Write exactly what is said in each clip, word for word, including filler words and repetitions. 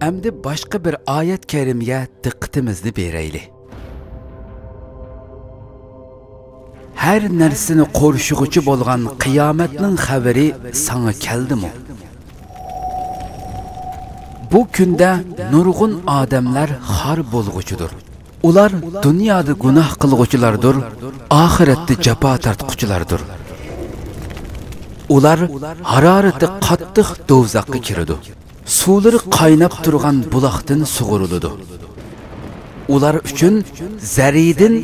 ئەمدى باشقا بىر ئايەت كەرىمگە دىققىتىمىزنى بېرەيلى. ھەر نەرسىنى قورشىغۇچى بولغان قىيامەتنىڭ خەۋىرى ساڭا كەلدىمۇ؟ بۇ كۈندە نۇرغۇن ئادەملەر خار بولغۇچىدۇر. ئۇلار دۇنيادا گۇناھ قىلغۇچىلاردۇر، ئاخىرەتتە جاپا تارتقۇچىلاردۇر. ئۇلار ھارارىتى قاتتىق دوزاخقا كىرىدۇ. سۇلىرى قايناپ تۇرغان بۇلاقتىن سۇغۇرۇلىدۇ. ئۇلار ئۈچۈن زەرىدىن،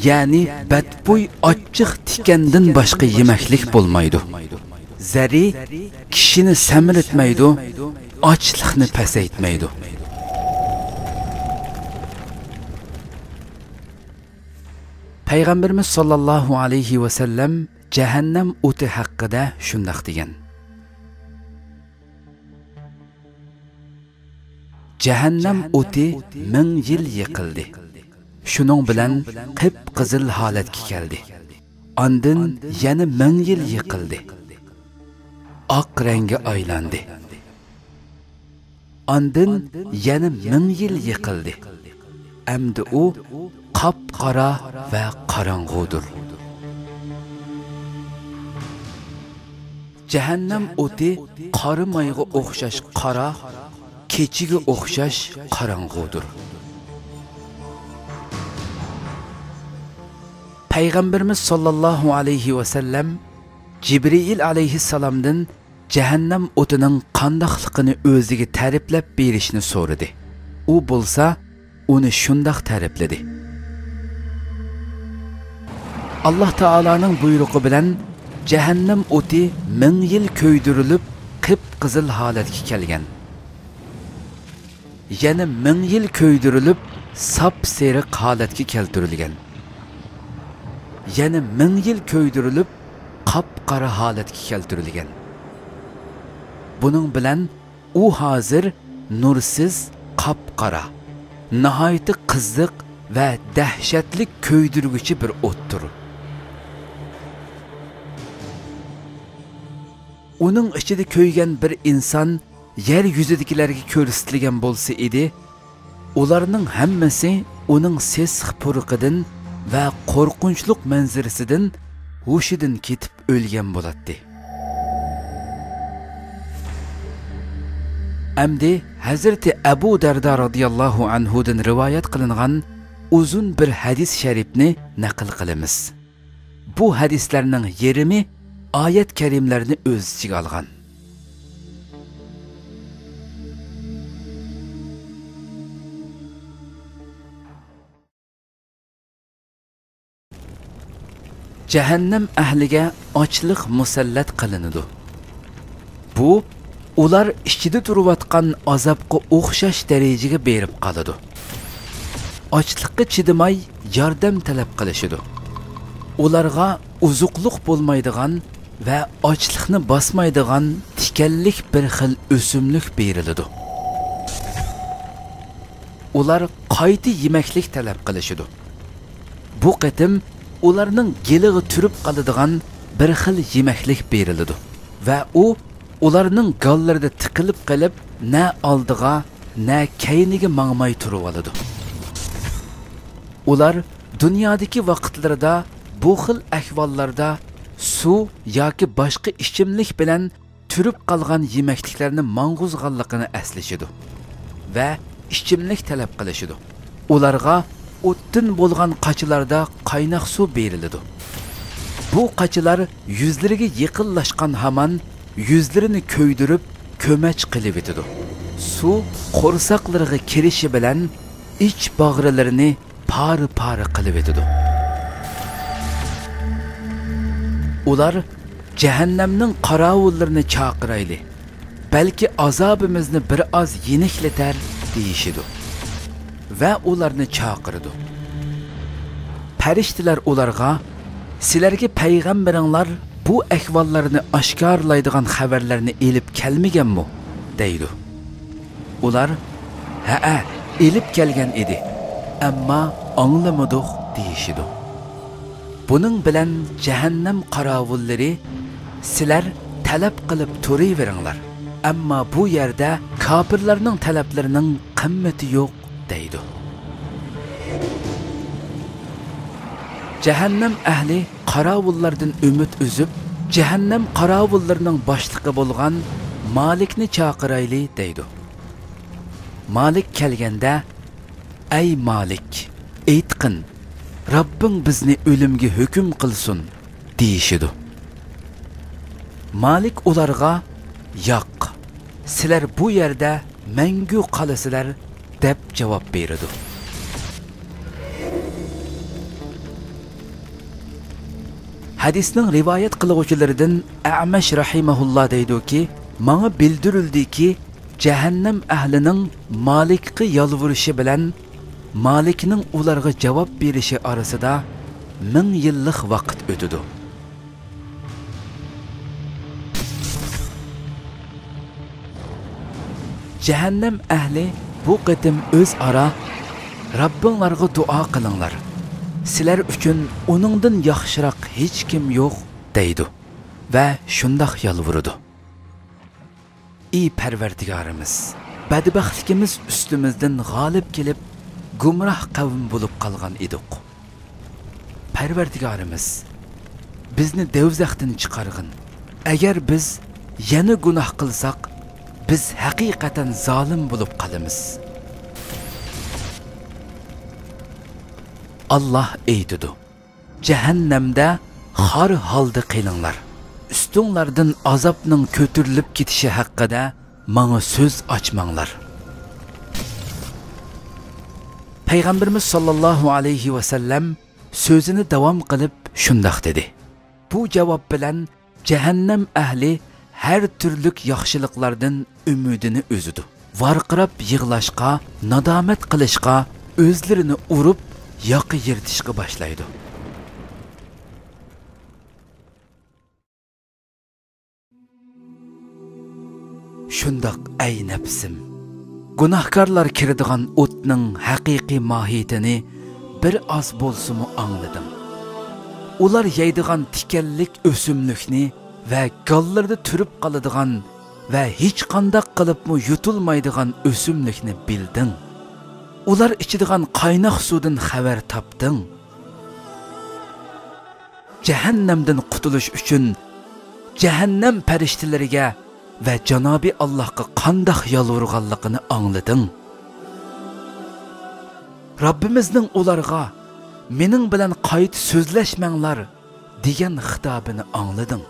يەنى بەتبۇي ئاچچىق تىكەندىن باشقا يېمەكلىك بولمايدۇ. زەرى كىشىنى سەمرىتمەيدۇ، ئاچلىقنى پەسەيتمەيدۇ. پەيغەمبىرىمىز ساللاللاھۇ ئەلەيھى ۋەسەللەم جەھەننەم ئوتى ھەققىدە شۇنداق دېگەن: جەھەننەم ئوتى مىڭ يىل يېقىلدى. شۇنىڭ بىلەن قىپقىزىل ھالەتكە كەلدى. ئاندىن يەنە مىڭ يىل يېقىلدى. ئاق رەڭگە ئايلاندى. ئاندىن يەنە مىڭ يىل يېقىلدى. ئەمدى ئۇ قاپقارا ۋە قاراڭغۇدۇر. جەھەننەم ئوتى قارا مايغا ئوخشاش قارا، كېچىگە ئوخشاش قاراڭغۇدۇر. پەيغەمبىرىمىز ساللاللاھۇ ئەلەيھى ۋەسەللەم جىبرىئىل ئەلەيھىسسالامدىن جەھەننەم ئوتىنىڭ قانداقلىقىنى ئۆزىگە تەرىپلەپ بېرىشنى سورىدى. ئۇ بولسا ئۇنى شۇنداق تەرىپلىدى: ئاللاھ تائالانىڭ بۇيرۇقى بىلەن جەھەننەم ئوتى مىڭ يىل كۆيدۈرۈلۈپ، قىپقىزىل ھالەتكە كەلگەن. يەنە مىڭ يىل كۆيدۈرۈلۈپ، ساپسېرىق ھالەتكە كەلتۈرۈلگەن. يەنە مىڭ يىل كۆيدۈرۈلۈپ، قاپقارا ھالەتكە كەلتۈرۈلگەن. بۇنىڭ بىلەن ئۇ ھازىر نۇرسىز، قاپقارا، ناھايىتى قىزىق ۋە دەھشەتلىك كۆيدۈرگۈچى بىر ئوتتۇر. ئۇنىڭ ئىچىدە كۆيگەن بىر ئىنسان يەر يۈزىدىكىلەرگە كۆرسىتىلگەن بولسا ئىدى، ئۇلارنىڭ ھەممىسى ئۇنىڭ سېسىق پۇرىقىدىن ۋە قورقۇنچلۇق مەنزىرىسىدىن ھوشىدىن كېتىپ ئۆلگەن بولاتتى. ئەمدى ھەزرىتى ئەبۇ دەردە رازىياللاھۇ ئەنھۇدىن رىۋايەت قىلىنغان ئۇزۇن بىر ھەدىس شەرىپنى نەقىل قىلىمىز. بۇ ھەدىسلەرنىڭ يېرىمى ئايەت كەرىملەرنى ئۆز ئىچىگە ئالغان. جەھەننەم ئەھلىگە ئاچلىق مۇسەللەت قىلىنىدۇ. بۇ ئۇلار ئىچىدە تۇرۇۋاتقان ئازابقا ئوخشاش دەرىجىگە بېرىپ قالىدۇ. ئاچلىققا چىدىماي ياردەم تەلەپ قىلىشىدۇ. ئۇلارغا ئوزۇقلۇق بولمايدىغان ۋە ئاچلىقنى باسمايدىغان تىكەنلىك بىر خىل ئۆسۈملۈك بېرىلىدۇ. ئۇلار قايتا يېمەكلىك تەلەپ قىلىشىدۇ. بۇ قېتىم ئۇلارنىڭ گېلىغا تۈرۈپ قالىدىغان بىر خىل يېمەكلىك بېرىلىدۇ ۋە ئۇ ئۇلارنىڭ گاللىرىدا تىقىلىپ قېلىپ، نە ئالدىغا، نە كەينىگە ماڭماي تۇرۇۋالىدۇ. ئۇلار دۇنيادىكى ۋاقىتلىرىدا بۇ خىل ئەھۋاللاردا سۇ ياكى باشقا ئىچىملىك بىلەن تۈرۈپ قالغان يېمەكلىكلەرنى ماڭغۇزغانلىقىنى ئەسلىشىدۇ ۋە ئىچىملىك تەلەپ قىلىشىدۇ. ئۇلارغا ئوتتىن بولغان قاچىلاردا قايناق سۇ بېرىلىدۇ. بۇ قاچىلار يۈزلىرىگە يېقىنلاشقان ھامان يۈزلىرىنى كۆيدۈرۈپ، كۆمەچ قىلىۋېتىدۇ. سۇ قورساقلىرىغا كىرىشى بىلەن ئىچ باغرىلىرىنى پارە-پارە قىلىۋېتىدۇ. ئۇلار جەھەننەمنىڭ قاراۋۇللىرىنى چاقىرايلى، بەلكى ئازابىمىزنى بىر ئاز يېنىكلىتەر، دېيىشىدۇ ۋە ئۇلارنى چاقىرىدۇ. پەرىشتىلەر ئۇلارغا، سىلەرگە پەيغەمبىرىڭلار بۇ ئەھۋاللارنى ئاشكارىلايدىغان خەۋەرلەرنى ئېلىپ كەلمىگەنمۇ؟ دەيدۇ. ئۇلار، ھەئە، ئېلىپ كەلگەن ئىدى، ئەمما ئاڭلىمىدۇق، دېيىشىدۇ. بۇنىڭ بىلەن جەھەننەم قاراۋۇللىرى، سىلەر تەلەپ قىلىپ تۇرۇۋېرىڭلار، ئەمما بۇ يەردە كاپىرلارنىڭ تەلەپلىرىنىڭ قىممىتى يوق، دەيدۇ. جەھەننەم ئەھلى قاراۋۇللاردىن ئۈمىد ئۈزۈپ، جەھەننەم قاراۋۇللىرىنىڭ باشلىقى بولغان مالىكنى چاقىرايلى، دەيدۇ. مالىك كەلگەندە، ئەي مالىك، ئېيتقىن، رەببىڭ بىزنى ئۆلۈمگە ھۆكۈم قىلسۇن، دېيىشىدۇ. مالىك ئۇلارغا، ياق، سىلەر بۇ يەردە مەڭگۈ قالىسىلەر، دەپ جاۋاب بېرىدۇ. ھەدىسنىڭ رىۋايەت قىلغۇچىلىرىدىن ئەمەش رەھىمەھۇللا دەيدۇكى، ماڭا بىلدۈرۈلدىكى، جەھەننەم ئەھلىنىڭ مالىكقا يالۋۇرۇشى بىلەن مالىكنىڭ ئۇلارغا جاۋاب بېرىشى ئارىسىدا مىڭ يىللىق ۋاقىت ئۆتىدۇ. جەھەننەم ئەھلى بۇ قېتىم ئۆزئارا، رەببىڭلارغا دۇئا قىلىڭلار، سىلەر ئۈچۈن ئۇنىڭدىن ياخشىراق ھېچكىم يوق، دەيدۇ ۋە شۇنداق يالۋۇرىدۇ. ئى پەرۋەردىگارىمىز، بەدبەختلىكىمىز ئۈستىمىزدىن غالىب كېلىپ، گۇمراھ قەۋم بولۇپ قالغان ئىدۇق. پەرۋەردىگارىمىز، بىزنى دەۋزەختىن چىقارغىن. ئەگەر بىز يەنە گۇناھ قىلساق، بىز ھەقىقەتەن زالىم بولۇپ قالىمىز. ئاللاھ ئېيتىدۇ، جەھەننەمدە خار ھالدا قېلىڭلار. ئۈستۈڭلاردىن ئازابنىڭ كۆتۈرۈلۈپ كېتىشى ھەققىدە ماڭا سۆز ئاچماڭلار. پەيغەمبىرىمىز ساللاللاھۇ ئەلەيھى ۋەسەللەم سۆزىنى داۋام قىلىپ شۇنداق دېدى، بۇ جاۋاب بىلەن جەھەننەم ئەھلى ھەر تۈرلۈك ياخشىلىقلاردىن ئۈمىدىنى ئۈزىدۇ. ۋارقىراپ يىغلاشقا، نادامەت قىلىشقا، ئۆزلىرىنى ئۇرۇپ، ياقا يىرتىشقا باشلايدۇ. شۇنداق، ئەي نەپسىم، گۇناھكارلار كىرىدىغان ئوتنىڭ ھەقىقىي ماھىيىتىنى بىر ئاز بولسىمۇ ئاڭلىدىڭ. ئۇلار يەيدىغان تىكەنلىك ئۆسۈملۈكنى ۋە گاللىرىدا تۈرۈپ قالىدىغان ۋە ھېچقانداق قىلىپمۇ يۇتۇلمايدىغان ئۆسۈملۈكنى بىلدىڭ. ئۇلار ئىچىدىغان قايناق سۇدىن خەۋەر تاپتىڭ. جەھەننەمدىن قۇتۇلۇش ئۈچۈن جەھەننەم پەرىشتىلىرىگە ۋە جانابى ئاللاھقا قانداق يالۋۇرغانلىقىنى ئاڭلىدىڭ. رەببىمىزنىڭ ئۇلارغا، مېنىڭ بىلەن قايتا سۆزلەشمەڭلار، دېگەن خىتابىنى ئاڭلىدىڭ.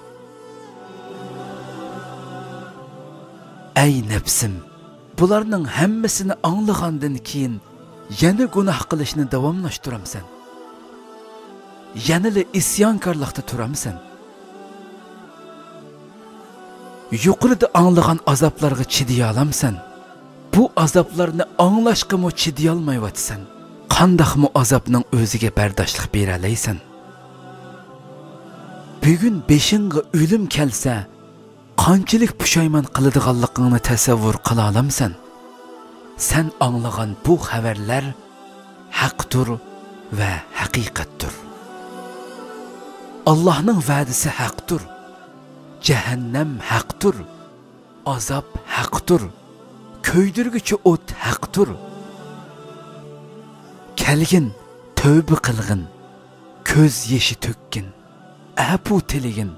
ئەي نەپسىم، بۇلارنىڭ ھەممىسىنى ئاڭلىغاندىن كېيىن يەنە گۇناھ قىلىشنى داۋاملاشتۇرامسەن؟ يەنىلا ئىسيانكارلىقتا تۇرامسەن؟ يۇقىرىدا ئاڭلىغان ئازابلارغا چىدىيالامسەن؟ بۇ ئازابلارنى ئاڭلاشقىمۇ چىدىيالمايۋاتىسەن. قانداقمۇ ئازابنىڭ ئۆزىگە بەرداشلىق بېرەلەيسەن؟ بۈگۈن بېشىڭغا ئۆلۈم كەلسە، قانچىلىك پۇشايمان قىلىدىغانلىقىڭنى تەسەۋۋۇر قىلالامسەن؟ سەن ئاڭلىغان بۇ خەۋەرلەر ھەقتۇر ۋە ھەقىقەتتۇر. ئاللاھنىڭ ۋەدىسى ھەقتۇر. جەھەننەم ھەقتۇر. ئازاب ھەقتۇر. كۆيدۈرگۈچى ئوت ھەقتۇر. كەلگىن، تەۋبە قىلغىن، كۆز يېشى تۆككىن، ئەپۇ تىلىگىن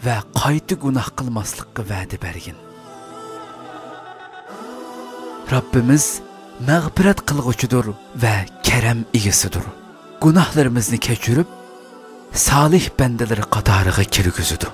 ۋە قايتا گۇناھ قىلماسلىققا ۋەدە بەرگىن. رەببىمىز مەغپىرەت قىلغۇچىدۇر ۋە كەرەم ئىگىسىدۇر. گۇناھلىرىمىزنى كەچۈرۈپ، سالىھ بەندىلىرى قاتارىغا كىرگۈزىدۇ.